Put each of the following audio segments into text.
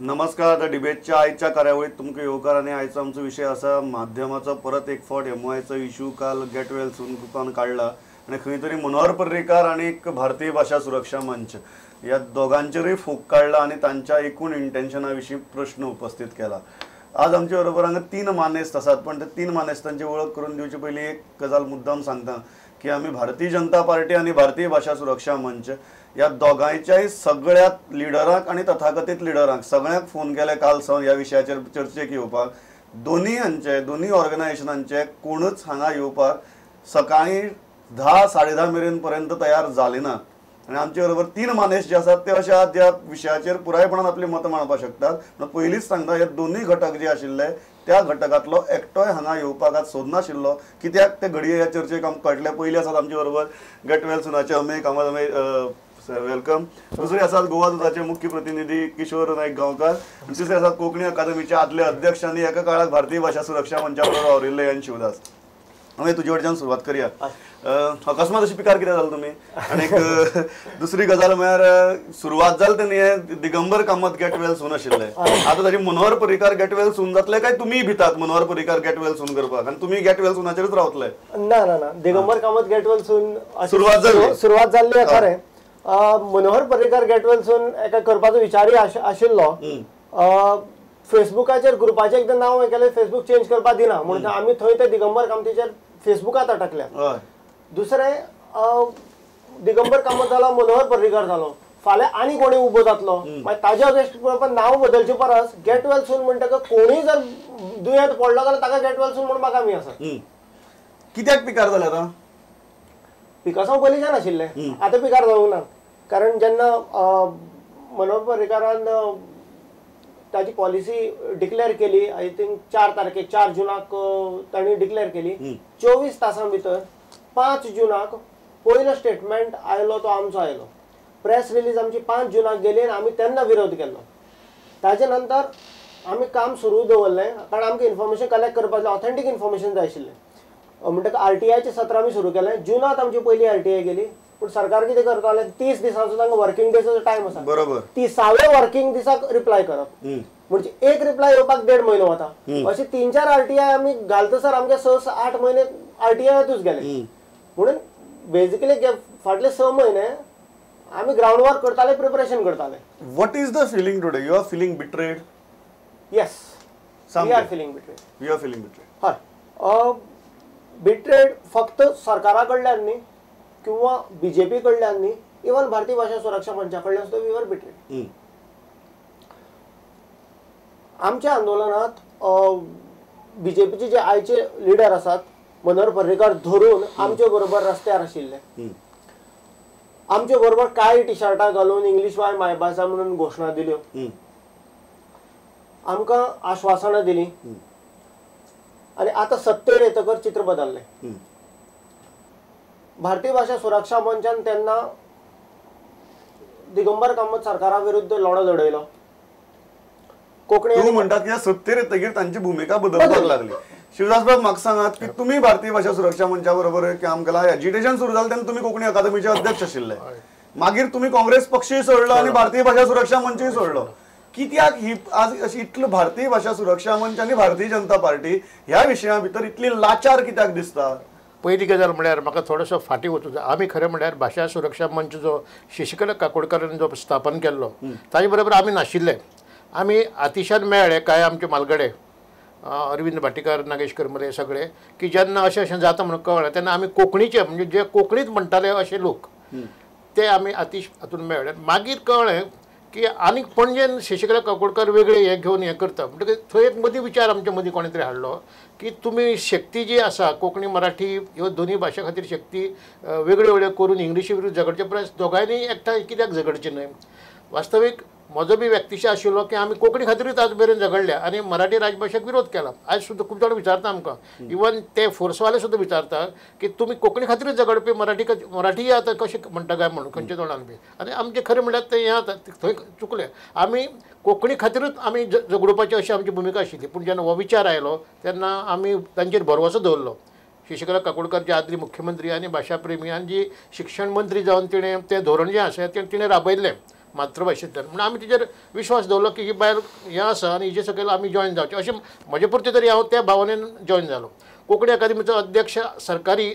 नमस्कार. The डिबेटच्या आयच्या कार्यावळीत तुमकां येवकार आनी आयचो आमचो विशय आसा माध्यमाचो परत एक फावट एमओआयचो इशू काल गेट वेल सून ग्रुपान काडला आनी खंय तरी मनोहर पर्रीकार आनी एक भारतीय भाशा सुरक्षा मंच ह्या दोगांचेरूय फोग काडला आनी तांच्या एकूण इंटेन्शना विशीं प्रश्न उपस्थित केला. आज आमचे बरोबर हांगा तीन मानेस्त आसात, पण ते तीन मानेस्तांची वळख करून दिवचे पयलीं एक गजाल मुद्दाम सांगता की आमी भारतीय जनता पार्टी आनी भारतीय भाशा सुरक्षा मंच ह्या दोगांयच्याय सगळ्या लिडरांक आनी तथाकथीत लिडरांक सगळ्यांक फोन केले काल सावन ह्या विशयाचेर चर्चेक येवपाक. दोनी हांचे दोनी ऑर्गनायझेशनांचे कोणूच हांगा येवपाक सकाळीं 10 साडे 10 मेरेन पर्यंत तयार जाले ना आनी आमचे बरोबर तीन मानेस जे आसात ते अशे आहात ज्या विशयाचेर पुरायपणान आपली मतां मांडपाक शकतात. पूण पयलींच सांगता, हे दोनूय घटक जे आशिल्ले त्या घटकांतलो एकटोय हांगा येवपाक आज सोदनाशिल्लो. कित्याक ते घडये ह्या चर्चेक आमकां कळटलें. पयलीं आसात आमचे बरोबर गेट वेल सुनाचे अमेय कामत. अमेय, welcome. दुसरे आसात गोवा दुधाचे मुख्य प्रतिनिधी किशोर नायक गांवकार. तिसरे आसात कोंकणी अकादमीचे आदले अध्यक्ष आनी एका काळाक भारतीय भाशा सुरक्षा मंचा बरोबर वावरिल्ले एन शिवदास. हांवें तुजे कडच्यान सुरवात करया. अकस्मात अशी पिकार कितें जालें तुमी? आनी दुसरी गजाल म्हळ्यार सुरवात जाली तेन्ना हे Digambar Kamat get well soon आशिल्ले, आतां ताजी Manohar Parrikar get well soon जातले काय तुमी भितात Manohar Parrikar get well soon करपाक आनी तुमी गेट वेल सुनाचेरूच रावतले? ना ना ना, Digambar Kamat get well soon सुरवात जाली, सुरवात जाल्ली खरें. Manohar Parrikar get well soon एका करपाचो विचारूय आशिल्लो. फेसबुकाचेर ग्रुपाचें एकदां नांव केलें, फेसबूक चेंज करपाक दिना म्हणून आमी थंय ते दिगंबर कामतीचेर फेसबुकात अटकल्या. दुसरें, दिगंबर कामत जालो, मनोहर पर्रीकार जालो, फाल्यां आनी कोणी उबो जातलो, मागीर ताजे अगेन्स्ट पळोवपाक नांव बदलचे परस गेट वेल सून म्हणटकच कोणूय जर दुयेंत पडलो जाल्यार ताका गेट वेल सून म्हणपाक आमी आसा. कित्याक पिकार जाले आतां? पिकासांव पयलींच्यान आशिल्लें, आतां पिकार जावंक ना. कारण जेन्ना मनोहर पर्रीकारान ताजी पॉलिसी डिक्लेअर केली, I think 4 तारखेक 4 जुनाक तांणी डिक्लेअर केली, 24 तासां भितर 5 जुनाक पयलो स्टेटमेंट आयलो तो आमचो आयलो. प्रेस रिलीज आमची 5 जुनाक गेली आनी आमी तेन्ना विरोध केलो. ताजे नंतर आमी काम सुरू दवरलें कारण आमकां इन्फॉर्मेशन कलेक्ट करपाक जाय, ऑथेंटीक इन्फॉर्मेशन जाय आशिल्लें. म्हणटकच आरटीआयचें सत्र आमी सुरू केलें. जुनांत आमची पयली आरटीआय गेली. पूण सरकार कितें करतालें, 30 दिसांचो तांकां वर्किंग डेजाचो टायम आसा, बरोबर, 30व्या वर्किंग दिसाक रिप्लाय करप म्हणजे एक रिप्लाय येवपाक 1.5 म्हयनो वता. अशे 3-4 आरटीआय आमी घालतसर आमचे 6-8 म्हयने आरटीआयतूच गेले. म्हणून बेजिकली फाटले 6 म्हयने आमी ग्रावंड वर्क करताले, प्रिपरेशन करताले. What is the feeling today? You are feeling betrayed? Yes, we are feeling betrayed. You are feeling betrayed. हय, बिट्रेड फक्त सरकारा कडल्यान न्ही किंवा बीजेपी कडल्यान न्ही, इवन भारतीय भाशा सुरक्षा मंचा कडल्यान सुद्दां we are betrayed. आमच्या आंदोलनात बीजेपीचे जे आयचे लिडर आसात मनोहर पर्रीकार धरून आमचे बरोबर रस्त्यार आशिल्ले, आमचे बरोबर काळी टिशर्टां घालून इंग्लीश वाय मायभाशा म्हणून घोशणा दिल्यो, आमकां आश्वासनां दिलीं आनी आतां सत्तेर येतकर चित्र बदल्लें. भारतीय भाशा सुरक्षा मंचान तेन्ना दिगंबर कामत सरकारा विरुद्ध लढो लढयलो. कोंकणी तूं म्हणटात की सत्तेर येतकीर तांची भुमिका बदलपाक लागली. शिवदास बाब, म्हाका सांगात की तुमी भारतीय भाशा सुरक्षा मंचा बरोबर काम केलां, एजिटेशन सुरू जालें तेन्ना तुमी कोंकणी अकादमीचे अध्यक्ष आशिल्ले, मागीर तुमी काँग्रेस पक्षूय सोडलो आनी भारतीय भाशा सुरक्षा मंचूय सोडलो. कित्याक ही आज अशी इतलो भारतीय भाशा सुरक्षा मंच आनी भारतीय जनता पार्टी ह्या विशया भितर इतली लाचार कित्याक दिसता? पयली गजाल म्हळ्यार म्हाका थोडोसो फाटीं वचूं जाय. आमी खरें म्हळ्यार भाशा सुरक्षा मंच जो शशिकला काकोडकारान जो स्थापन केल्लो ताजे बरोबर आमी नाशिल्ले. आमी आतिशान मेळ्ळे कांय आमचे मालगडे अरविंद भाटीकार, नागेश करमले सगळे, की जेन्ना अशें अशें जाता म्हणून कळ्ळें तेन्ना आमी कोंकणीचे म्हणजे जे कोंकणीत म्हणटाले अशे लोक ते आमी आतिश हातून मेळ्ळे. मागीर कळ्ळें की आनीक पणजेन शशिकला काकोडकार वेगळे हें घेवन हें करता म्हणटकीर थंय एक मदीं विचार आमच्या मदीं कोणें तरी हाडलो की तुमी शक्ती जी आसा कोंकणी मराठी ह्यो दोनूय भाशा खातीर शक्ती वेगळ्यो वेगळ्यो करून इंग्लिशी विरुद्ध झगडचे परस दोगांयनी एकठांय कित्याक झगडचें न्हय. वास्तवीक म्हजो बी व्यक्तिशा आशिल्लो की आमी कोंकणी खातीरूच आज मेरेन झगडल्या आनी मराठी राजभाशेक विरोध केला. आयज सुद्दां खूब जाण विचारता आमकां, इवन ते फोर्सवाले सुद्दां विचारता की तुमी कोंकणी खातीरूच झगडपी मराठी मराठी आतां कशें म्हणटा काय म्हणून खंयच्या तोंडान बी. आनी आमचें खरें म्हणल्यार तें हें आतां थंय चुकलें. आमी कोंकणी खातीरूच आमी झगडुपाची अशी आमची भुमिका आशिल्ली. पूण जेन्ना हो विचार आयलो तेन्ना आमी तांचेर भरवसो दवरलो. शशिकला काकोडकर जे आदली मुख्यमंत्री आनी भाशा प्रेमी आनी जी शिक्षण मंत्री जावन तिणें तें धोरण जें आसा तें तिणें राबयल्लें. मातृभाशेंतल्यान म्हणून आमी तिचेर विश्वास दवरलो की ही बायल हें आसा आनी हिजे सकयल आमी जॉयन जावचें अशें म्हजे पुरतें तरी हांव त्या भावनेन जॉयन जालो. कोंकणी अकादमीचो अध्यक्ष सरकारी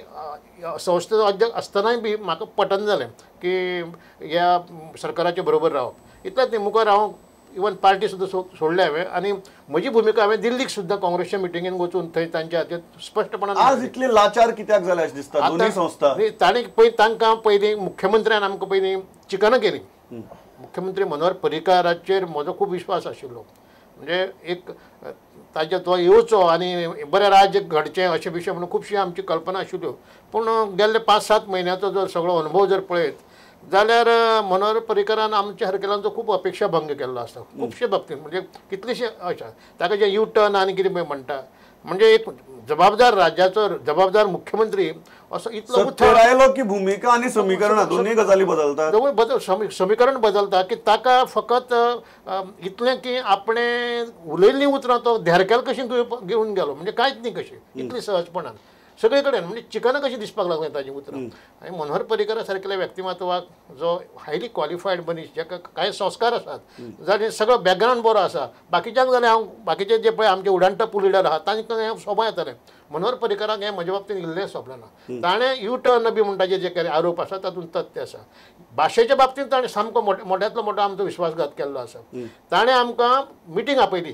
संस्थेचो अध्यक्ष आसतनाय बी म्हाका पटना जालें की ह्या सरकाराचे बरोबर रावप. इतलेंच न्ही, मुखार हांव इवन पार्टी सुद्दां सोडल्या हांवें आनी म्हजी भुमिका हांवें दिल्लीक सुद्दां काँग्रेसच्या मिटिंगेन वचून थंय तांच्या हातीर स्पश्टपणान आज इतले लाचार कित्याक जाले अशें दिसता दोनूय संस्था? तांणी पयलीं तांकां पयलीं मुख्यमंत्र्यान आमकां पयलीं चिकनां केली. मुख्यमंत्री मनोहर पर्रीकाराचेर म्हजो खूब विश्वास आशिल्लो, म्हणजे एक ताजे तो येवचो आनी बरें राज्य घडचें अशें विशय म्हणून खुबशी आमची कल्पना आशिल्ल्यो. पूण गेल्ले 5-7 म्हयन्याचो जर सगळो अनुभव जर पळयत जाल्यार मनोहर पर्रीकारान आमच्या सारकेल्यांचो खूब अपेक्षा भंग केल्लो आसा खुबशे बाबतींत. म्हणजे कितलेशे अशें ताका जे यू टर्न आनी कितें म्हणटा, म्हणजे एक जबाबदार राज्याचो जबाबदार मुख्यमंत्री असो इतलो आयलो की भुमिका आनी समीकरण दोनूय गजाली बदलतात, बदल समीकरण बदलता की ताका फकत इतलें की आपणें उलयल्लीं उतरां तो धेरकेल कशी घेवन गेलो, म्हणजे कांयच न्ही कशी इतली सहजपणान सगळे कडेन, म्हणजे चिकनां कशी दिसपाक लागलें ताजी उतरां. आनी मनोहर पर्रीकारा सारकेल्या व्यक्तिमत्वाक जो हायली क्वॉलिफायड मनीस जाका कांय संस्कार आसात, जाणे सगळो बॅकग्रावंड बरो आसा, बाकीच्यांक जाल्यार हांव बाकीचे जे पळय आमचे उडाणटप्पू लिडर आहा तांकां हें सोबा येतलें. मनोहर पर्रीकाराक हें म्हज्या बाबतींत इल्लें सोबलें ना. ताणें यू टर्न बी म्हणटा जे जे आरोप आसा तातूंत तथ्य आसा. भाशेच्या बाबतींत ताणें सामको मोट्यांतलो मोटो आमचो विश्वासघात केल्लो आसा. ताणें आमकां मिटींग आपयली,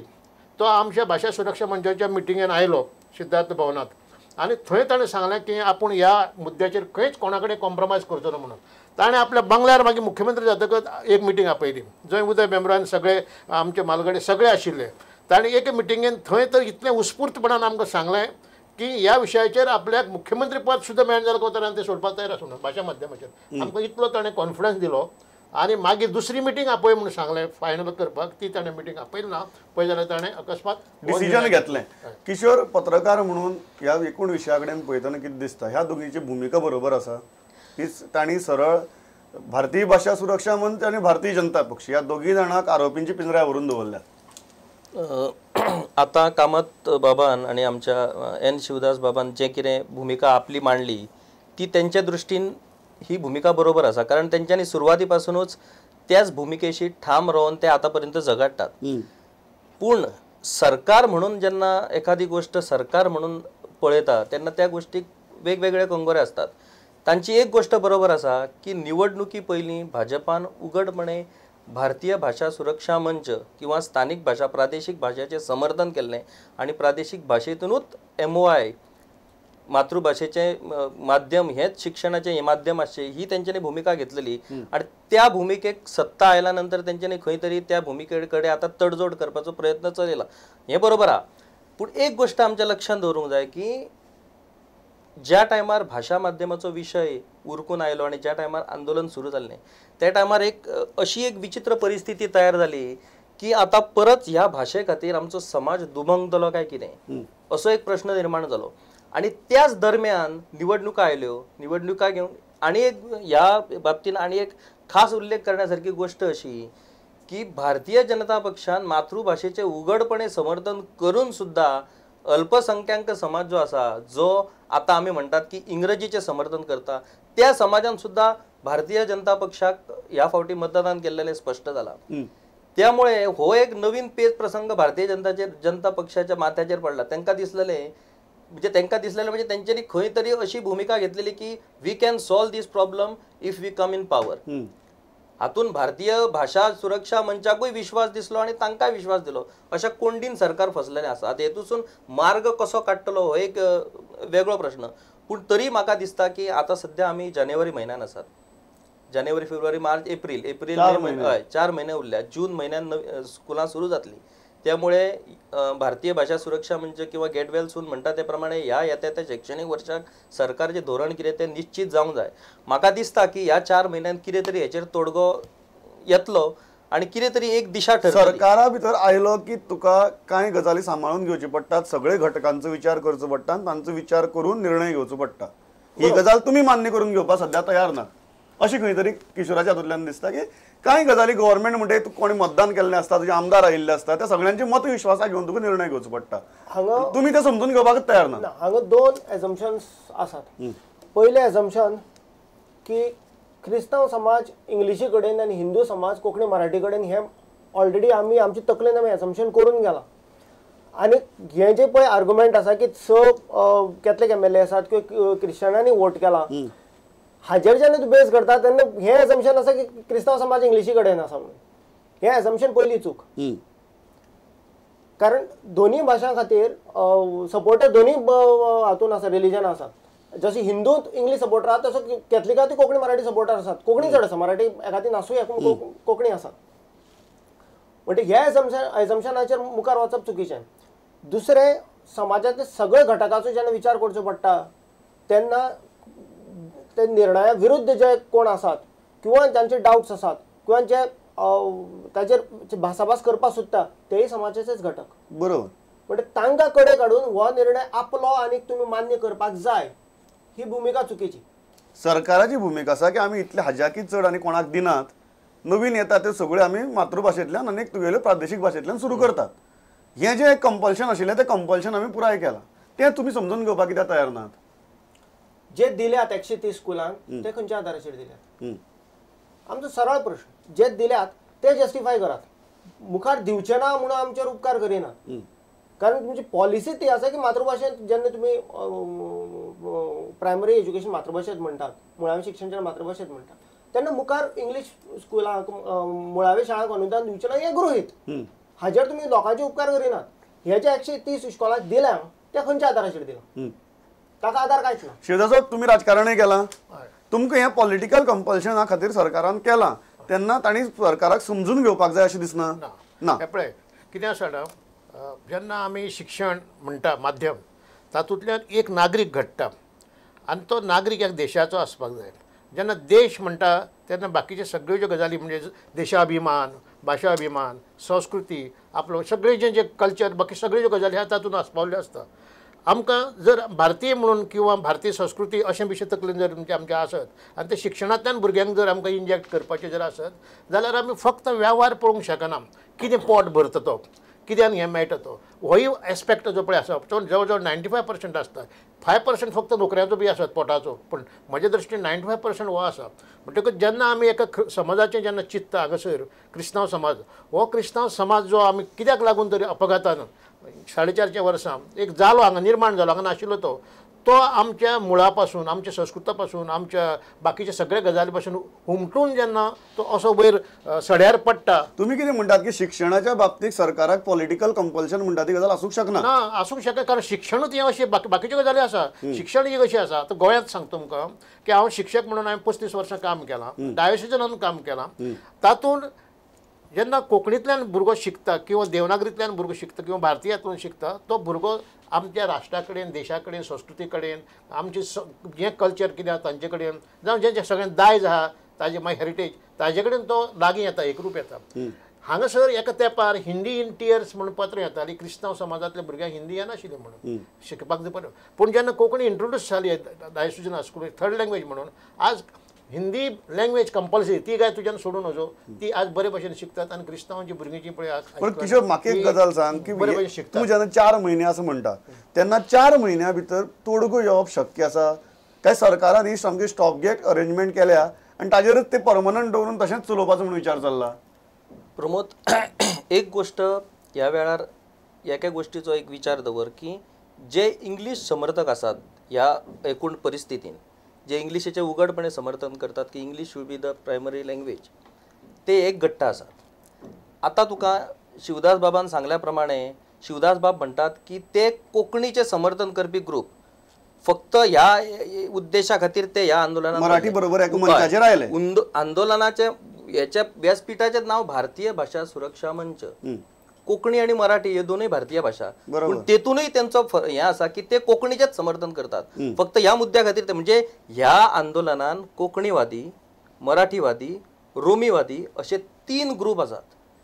तो आमच्या भाशा सुरक्षा मंचाच्या मिटिंगेन आयलो सिद्धार्थ भवनांत आनी थंय ताणें सांगलें की आपूण ह्या मुद्द्याचेर खंयच कोणा कडेन कॉम्प्रोमायज करचो ना म्हणून. ताणें आपल्या बंगल्यार मागीर मुख्यमंत्री जातकच एक मिटींग आपयली जंय उदय भेंब्रो सगळे आमचे मालगडे सगळे आशिल्ले. ताणें एके मिटिंगेन थंय तर इतलें उत्स्फूर्तपणान आमकां सांगलें की ह्या विशयाचेर आपल्याक मुख्यमंत्री पद सुद्दां मेळना जाल्यार कोतारान तें सोडपाक तयार आसूं भाशा माध्यमाचेर. आमकां इतलो ताणें कॉन्फिडन्स दिलो आनी मागीर दुसरी मिटींग आपय म्हणून सांगलें फायनल करपाक, ती ताणें मिटींग आपयली ना पळय जाल्यार ताणें अकस्मात डिसिजन घेतलें. किशोर, पत्रकार म्हणून ह्या एकूण विशया कडेन पळयतना कितें दिसता, ह्या दोगींची भुमिका बरोबर आसा की तांणी सरळ भारतीय भाशा सुरक्षा मंच आनी भारतीय जनता पक्ष ह्या दोगी जाणांक आरोपींची पिंजऱ्या व्हरून दवरल्या? आतां कामत बाबान आनी आमच्या एन शिवदास बाबान जें कितें भुमिका आपली मांडली ती तेंच्या दृश्टीन ही भुमिका बरोबर आसा, कारण तेंच्यांनी सुरवाती पासूनच त्याच भुमिकेशी ठाम रावन ते आतापर्यंत झगडटात. पूण सरकार म्हणून जेन्ना एखादी गोष्ट सरकार म्हणून पळयता तेन्ना त्या गोष्टीक वेगवेगळे कंगोरे आसतात. तांची एक गोष्ट बरोबर आसा की निवडणुकी पयलीं भाजपान उघडपणे भारतीय भाशा सुरक्षा मंच किंवा स्थानिक भाशा प्रादेशीक भाशेचें समर्थन केल्लें आनी प्रादेशीक भाशेंतूनच MOI मातृभाशेचें माध्यम हेंच शिक्षणाचें हें माध्यम आसचें ही तेंच्यांनी भुमिका घेतलेली आनी त्या भुमिकेक सत्ता आयल्या नंतर तेंच्यांनी खंय तरी त्या भुमिके कडेन आतां तडजोड करपाचो प्रयत्न चलयला, हें बरोबर आहा. पूण एक गोश्ट आमच्या लक्षांत दवरूंक जाय की ज्या टायमार भाशा माध्यमाचो विशय उरकून आयलो आनी ज्या टायमार आंदोलन सुरू जाल्लें त्या टायमार एक अशी एक विचित्र परिस्थिती तयार जाली की आतां परत ह्या भाशे खातीर आमचो समाज दुभंगतलो काय कितें असो एक प्रश्न निर्माण जालो. आनी त्याच दरम्यान निवडणुका आयल्यो, निवडणुका घेवन आनी एक ह्या बाबतीन आनी एक खास उल्लेख करण्यासारखी गोष्ट अशी की भारतीय जनता पक्षान मातृभाशेचें उघडपणे समर्थन करून सुद्दां अल्पसंख्याक समाज जो आसा जो आतां आमी म्हणटात की इंग्रजीचें समर्थन करता त्या समाजान सुद्दां भारतीय जनता पक्षाक ह्या फावटी मतदान केल्लें स्पश्ट जालां. त्यामुळे हो एक नवीन पेच प्रसंग भारतीय जनता पक्षाच्या माथ्याचेर पडला. तांकां दिसलेलें म्हणजे तांकां दिसलेलें म्हणजे तेंच्यांनी खंय तरी अशी भुमिका घेतलेली की we can solve this problem if we come in power. हातून भारतीय भाशा सुरक्षा मंचाकूय विश्वास दिसलो आनी तांकांय विश्वास दिलो. अशा कोंडीन सरकार फसलेलें आसा. आतां हेतूसून मार्ग कसो काडटलो हो एक वेगळो प्रश्न. पूण तरी म्हाका दिसता की आतां सद्या आमी जानेवारी म्हयन्यान आसात, जानेवारी फेब्रुवारी मार्च एप्रील, एप्रील हय 4 म्हयने उरल्या, जून म्हयन्यान स्कुलां सुरू जातलीं. त्यामुळे भारतीय भाशा सुरक्षा मंच किंवा गेट वेल सून म्हणटा ते प्रमाणे ह्या येता त्या शैक्षणीक वर्षाक सरकारचें धोरण कितें तें निश्चीत जावंक जाय. म्हाका दिसता की ह्या 4 म्हयन्यांत कितें तरी हेचेर तोडगो येतलो आनी कितें तरी एक दिशा ठरतली. सरकारा भितर आयलो की तुका कांय गजाली सांबाळून घेवच्यो पडटात, सगळे घटकांचो विचार करचो पडटा, तांचो विचार करून निर्णय घेवचो पडटा. ही गजाल तुमी मान्य करून घेवपाक सद्या तयार ना अशी खंय तरी किशोराच्या हातूंतल्यान दिसता की कांय गजाली गव्हर्मेंट म्हणटे तुका कोणी मतदान केल्लें आसता, तुजे आमदार आयिल्ले आसता, त्या सगळ्यांचे मत विश्वासा घेवन तुका निर्णय घेवचो पडटा. हांगा तुमी ते समजून घेवपाकच तयार ना. हांगा 2 एजम्पशन्स आसात. पयलें एजम्पशन की क्रिस्तांव समाज इंग्लिशी कडेन आनी हिंदू समाज कोंकणी मराठी कडेन हें ऑलरेडी आमी आमचे तकलेन आमी एजम्पशन करून गेला. आनी हें जे पळय आर्ग्युमेंट आसा की 6 कॅथलीक एमएलए आसात किंवा क्रिश्चनांनी वोट केला, हाजेर जेन्ना तूं बेस करता तेन्ना हें एजम्पशन आसा की क्रिस्तांव समाज इंग्लिशी कडेन आसा म्हणून. हें एजम्पशन पयली चूक, कारण दोनूय भाशां खातीर सपोर्टर दोनूय हातून आसा, रिलिजन आसा. जशें हिंदू इंग्लीश सपोर्टर आसा तसो कॅथलिकांतूय कोंकणी मराठी सपोर्टर आसात. कोंकणी चड आसा, मराठी एखादी नासूया पूण कोंकणी आसा. म्हणटकीर ह्या एजम्पशनाचेर मुखार वचप चुकीचें. दुसरें, समाजांतले सगळे घटकाचो जेन्ना विचार करचो पडटा तेन्ना ते निर्णया विरुद्ध जे कोण आसात किंवा जांचे डावट्स आसात किंवा जे ताचेर भासाभास करपाक सोदता तेय समाजाचेच घटक. बरोबर. म्हणजे तांकां कडेन काडून हो निर्णय आपलो आनी तुमी मान्य करपाक जाय ही भुमिका चुकीची. सरकाराची भुमिका आसा की आमी इतले हजाकी चड आनी कोणाक दिनात, नवीन येता त्यो सगळ्यो आमी मातृभाशेंतल्यान आनी तुगेल्यो प्रादेशीक भाशेंतल्यान सुरू करतात. हें जें कंपल्शन आशिल्लें तें कंपल्शन आमी पुराय केलां, तें तुमी समजून घेवपाक कित्याक तयार नात? जे दिल्यात 130 स्कुलांक ते खंयच्या आदाराचेर दिल्यात? आमचो सरळ प्रश्न, जे दिल्यात ते जस्टिफाय करात, मुखार दिवचे ना म्हणून आमचेर उपकार करिना. कारण तुमची पॉलिसी ती आसा की मातृभाशेंत जेन्ना तुमी प्रायमरी एज्युकेशन मातृभाशेंत म्हणटात, मुळावें शिक्षण जेन्ना मातृभाशेंत म्हणटात तेन्ना मुखार इंग्लीश स्कुलांक मुळाव्या शाळांक अनुदान दिवचें ना हें गृहीत. हाजेर तुमी लोकांचे उपकार करिनात. हे जे 130 इस्कॉलांक दिल्या ते खंयच्या आदाराचेर दिलां? ताका आदार कांयच ना. शिवदास, तुमी राजकारणय केलां, तुमकां हें पॉलिटिकल कंपल्शना खातीर सरकारान केलां तेन्ना तांणी सरकाराक समजून घेवपाक जाय अशें दिसना? ना. पळय कितें आसा जाणा, जेन्ना आमी शिक्षण म्हणटा माध्यम, तातूंतल्यान एक नागरीक घडटा आनी तो नागरीक एक देशाचो आसपाक जाय. जेन्ना देश म्हणटा तेन्ना बाकीचे सगळ्यो ज्यो गजाली म्हणजे देशाभिमान, भाशा अभिमान, संस्कृती, आपलो सगळे जे जे कल्चर, बाकी सगळ्यो ज्यो गजाली आहा तातूंत आस्पावल्ल्यो आसता. आमकां जर भारतीय म्हणून किंवा भारतीय संस्कृती अशें विशय तकलेन जर तुमचे आमचे आसत आनी ते शिक्षणांतल्यान भुरग्यांक जर आमकां इंजेक्ट करपाचें जर आसत जाल्यार आमी फक्त वेव्हार पळोवंक शकना. कितें पोट भरता तो, कित्यान हें मेळटा तो, होय एस्पेक्ट जो पळय आसा तो जवळ जवळ 95% आसता. 5% फक्त नोकऱ्यांचो बी आसत पोटाचो, पूण म्हज्या दृश्टीन 95% हो आसा. म्हणटकच जेन्ना आमी एका समाजाचें जेन्ना चिंतता हांगासर क्रिस्तांव समाज, हो क्रिस्तांव समाज जो आमी कित्याक लागून तरी अपघातान 450 वर्सां एक जालो हांगा निर्माण जालो, हांगा नाशिल्लो तो, तो आमच्या मुळा पासून, आमच्या संस्कृता पासून, आमच्या बाकीच्या सगळ्या गजाली पासून हुमटून जेन्ना तो असो वयर सड्यार पडटा. तुमी कितें म्हणटात की शिक्षणाच्या बाबतीत सरकाराक पॉलिटिकल कंपल्शन म्हणटा ती गजाल आसूंक शकना? ना, आसूंक शकना. कारण शिक्षणूच हें अशें बाकीच्यो गजाली आसा. शिक्षण ही कशी आसा, आतां गोंयांत सांगता तुमकां की हांव शिक्षक म्हणून हांवें 35 वर्सां काम केलां, डायोसिजनान काम केलां. तातूंत जेन्ना कोंकणींतल्यान भुरगो शिकता किंवा देवनागरींतल्यान भुरगो शिकता किंवा भारतीयांतल्यान शिकता, तो भुरगो आमच्या राष्ट्रा कडेन, देशा कडेन, संस्कृती कडेन, आमचे जें कल्चर कितें आसा तांचे कडेन, जावं जें सगळें दायज आहा ताजे मागीर हेरिटेज ताजे कडेन तो लागीं येता, एकरूप येता. हांगासर एका तेंपार हिंदी इन टियर्स म्हणून पत्र येताली, क्रिस्तांव समाजांतल्या भुरग्यांक हिंदी येनाशिल्ली म्हणून शिकपाक जाय. पूण जेन्ना कोंकणी इंट्रोड्यूस जाली डायोसिजन स्कूल थर्ड लँग्वेज म्हणून, आज हिंदी लँग्वेज कंपल्सरी, ती काय तुज्यान सोडून वचो, ती आज बरे भशेन शिकतात आनी क्रिस्तांवांची भुरगीं जी पळय. पण किशोर, म्हाका एक गजाल सांग की बरे भशेन शिकतात. तूं जेन्ना 4 म्हयने असं म्हणटा तेन्ना 4 म्हयन्या भितर तोडगो येवप शक्य आसा काय सरकारान ही सामकी स्टॉप गेट अरेंजमेंट केल्या आनी ताजेरच ते परमनंट दवरून तशेंच चलोवपाचो म्हणून विचार चल्ला? प्रमोद, एक गोश्ट ह्या वेळार एका गोश्टीचो एक विचार दवर की जे इंग्लीश समर्थक आसात ह्या एकूण परिस्थितीन, जे इंग्लिशीचे उघडपणे समर्थन करतात की English should be the primary language, ते एक गट्ट आसात. आतां तुका शिवदास बाबान सांगल्या प्रमाणे शिवदास बाब म्हणटात की ते कोंकणीचें समर्थन करपी ग्रूप फक्त ह्या उद्देशा खातीर ते ह्या आंदोलनात मराठी बरोबर एका मंचाचेर आयले. आंदोलनाचे हेच्या व्यासपीठाचें नांव भारतीय भाशा सुरक्षा मंच. कोंकणी आनी मराठी ह्यो दोनूय भारतीय भाशा, पूण तेतूनय तेंचो हें आसा की ते कोंकणीचेच समर्थन करतात फक्त ह्या मुद्द्या खातीर. म्हणजे ह्या आंदोलनान कोंकणीवादी, मराठीवादी, रोमीवादी असे 3 ग्रूप आसात.